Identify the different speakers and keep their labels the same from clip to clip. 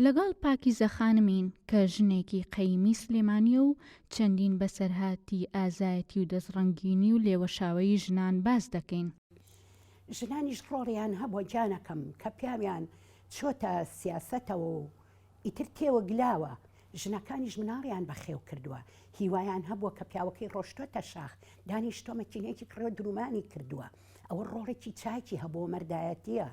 Speaker 1: لەگەڵ پاکیزە خانمین کە ژنێکی قەییمی سلێمانییە و چەندین بەسەرهاتی ئازایەتی و دەستڕەنگینی و لێوەشاوەیی ژنان باس دەکەین.
Speaker 2: ژنانیش ڕۆڵیان هەبووە گیانەکەم کە پیاویان چۆتە سیاسەتەوە و ئیتر تێوە گلاوە، ژنەکانیش مناڵیان بەخێو کردووە، هیوایان هەبووە کە پیاوەکەی ڕۆشتۆتە شاخ، دانیشتووە مەکینەیەکی کڕیوە درومانی کردووە، ئەوە ڕۆڵێکی چاکی هەبووە مەردایەتییە،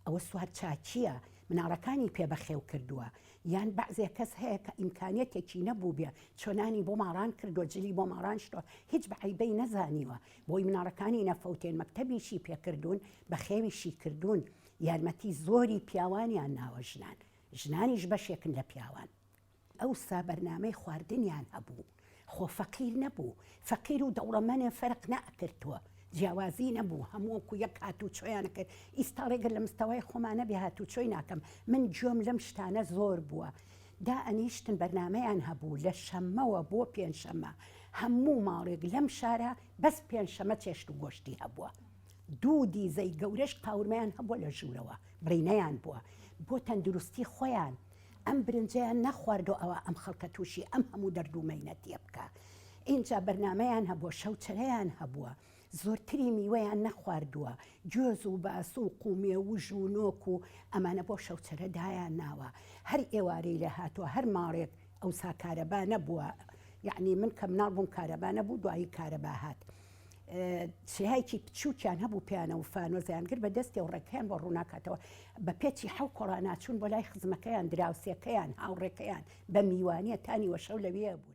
Speaker 2: ئەوە سوارچاکییە، مناڵەکانی پێ بەخێو کردووە، یان بەعزێ کەس هەیە کە ئیمکانیەتێکی نەبووبێ چۆ نانی بۆ ماڵان کردووە، جلی بۆ ماڵان شتووە، هیچ بە عەیبەی نەزانیوە، بۆی مناڵەکانی نەفەوتێن مەکتەبیشی پێ کردوون، بەخێویشی کردوون، یارمەتی زۆری پیاوانیان ناوە ژنان، ژنانیش بەشێکن لە پیاوان. ئەوسا بەرنامەی خواردنیان هەبوو، خۆ فەقیر نەبوو، فەقیر و دەوڵەمەنێ فەرق نەئەکرد تۆ، جیاوازی نەبوو، هەموو وەکو یەک هاتوچۆیان ئەکرد، ئیستا ڕێگر لە مستەوای خۆما نەبێ هاتوچۆی ناکەم، من گوێم لەم شتانە زۆر بووە، دائەنیشتن بەرنامەیان هەبوو لە شەممەوە بۆ پێنجشەممە، هەموو ماڵێک لەم شارە بەس پێنجشەممە چێشت و گۆشتی هەبووە. دوو دیزەی گەورەش قاورمەیان هەبووە لە ژوورەوە بڕینەیان بووە بۆ تەندروستی خۆیان ئەم برنجەیان نەخواردۆ ئەوە ئەم خەڵکە تووشی ئەم هەموو دەرد و مەینەتیە بکە ئینجا بەرنمەیان هەبووە شەوچەرەیان هەبووە زۆرتری میوەیان نەخواردووە گوێز و باسوق و مێوژ و نۆک و ئەمانە بۆ شەوچەرە دایان ناوە هەر ئێوارەی لێ هاتووە هەر ماڵێک ئەوسا کارەبا نەبووە یعنی من کە مناڵ بووم کارەبا نەبوو دوایی کارەبا هات چرایەکی بچووکیان هەبوو پێیانە و فانۆزیان گرت بە دەستێ و ڕێکەیان بۆ ڕووناکاتەوە بە پێچی حەو کۆڵانا چوون بۆ لای خزمەکەیان دراوسێکەیان هاوڕێکەیان بە میوانیە تا نیوەشەو لەوێ بوون.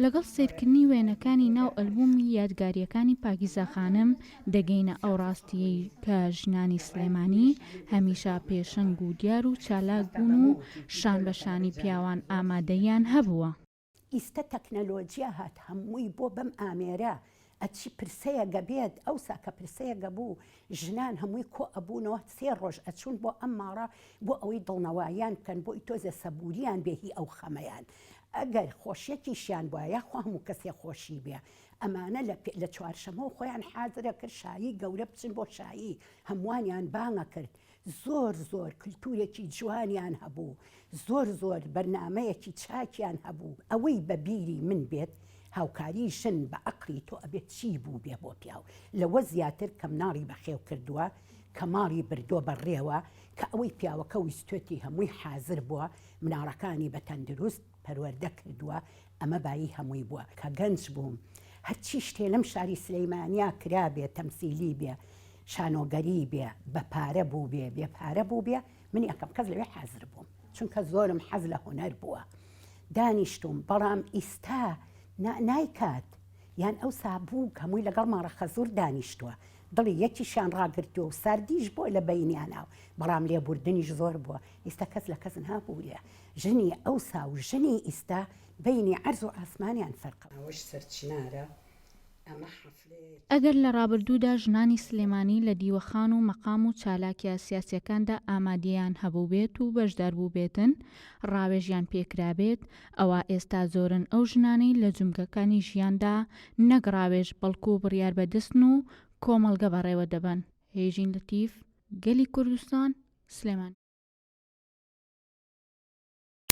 Speaker 1: لەگەڵ سەیرکردنی وێنەکانی ناو ئەلبوومی یادگارییەکانی پاکیزە خانم دەگەینە ئەو ڕاستییەی کە ژنانی سلێمانی هەمیشە پێشەنگ و دیار و چالاک بوون و شان بە شانی پیاوان ئامادەییان هەبووە.
Speaker 2: ئیستە تەکنەلۆجیا هات هەمووی بۆ بەم ئامێرە ئەچی پرسەیەگە بێت ئەوسا کە پرسەیەگە بوو ژنان هەمووی کۆ ئەبوونەوە سێ ڕۆژ ئەچوون بۆ ئەم ماڵە بۆ ئەوەی دڵنەواییان بکەن بۆی تۆزێ سەبووریان بێ هی ئەو خەمەیان ئەگەر خۆشیەکیشیان بوایە یاخوا هەموو کەسێ خۆشی بێ ئەمانە لە لە چوارشەمەوە خۆیان حازرە کرد شایی گەورە بچن بۆ شایی هەمووانیان بانگە کرد زۆر زۆر کلتورێکی جوانیان هەبوو، زۆر زۆر بەرنامەیەکی چاکیان هەبوو، ئەوەی بە بیری من بێت هاوکاری ژن بە عەقڵی تۆ ئەبێت چی بووبێ بۆ پیاو لەوە زیاتر کە مناڵی بەخێو کردووە، کە ماڵی بردووە بە ڕێوە، کە ئەوەی پیاوەکە ویستوێتی هەمووی حازر بووە، مناڵەکانی بە تەندروست پەروەردە کردووە، ئەمە بایی هەمووی بووە. کە گەنج بووم هەرچی شتێ لەم شاری سلیمانیا کرابێ تەمسیلی بێ، شانۆگەری بێ، بە پارە بووبێ بێ پارە بووبێ من یەکەم کەس لەوێ حازر بووم چونکە زۆرم حەز لە هونەر بووە دانیشتوم بەڵام ئیستا نایکات یان ئەوسا بوو هەمووی لەگەڵ ماڵە خەزور دانیشتووە دڵی یەکیشیان ڕاگرتووە و ساردیش بووە لە بەینیانا بەڵام لێبوردنیش زۆر بووە ئیستا کەس لە کەس نابوورێ ژنی ئەوسا و ژنی ئیستا بەینی عەرز و ئاسمانیان فەرقە. ئەوەش سەرچنارە ئەمە حەفلەیەکی.
Speaker 1: ئەگەر لە ڕابردوودا ژنانی سلێمانی لە دیوەخان و مەقام و چالاکیە سیاسیەکاندا ئامادیەیان هەبووبێت و بەشداربووبێتن، ڕاوێژیان پێکرابێت، ئەوا ئێستا زۆرن ئەو ژنانەی لە جومگەکانی ژیاندا نەک ڕاوێژ بەڵکو بڕیار بەدەستن و کۆمەڵگە بەڕێوە دەبەن. هێژین لەتیف، گەلی کوردستان، سلێمانی.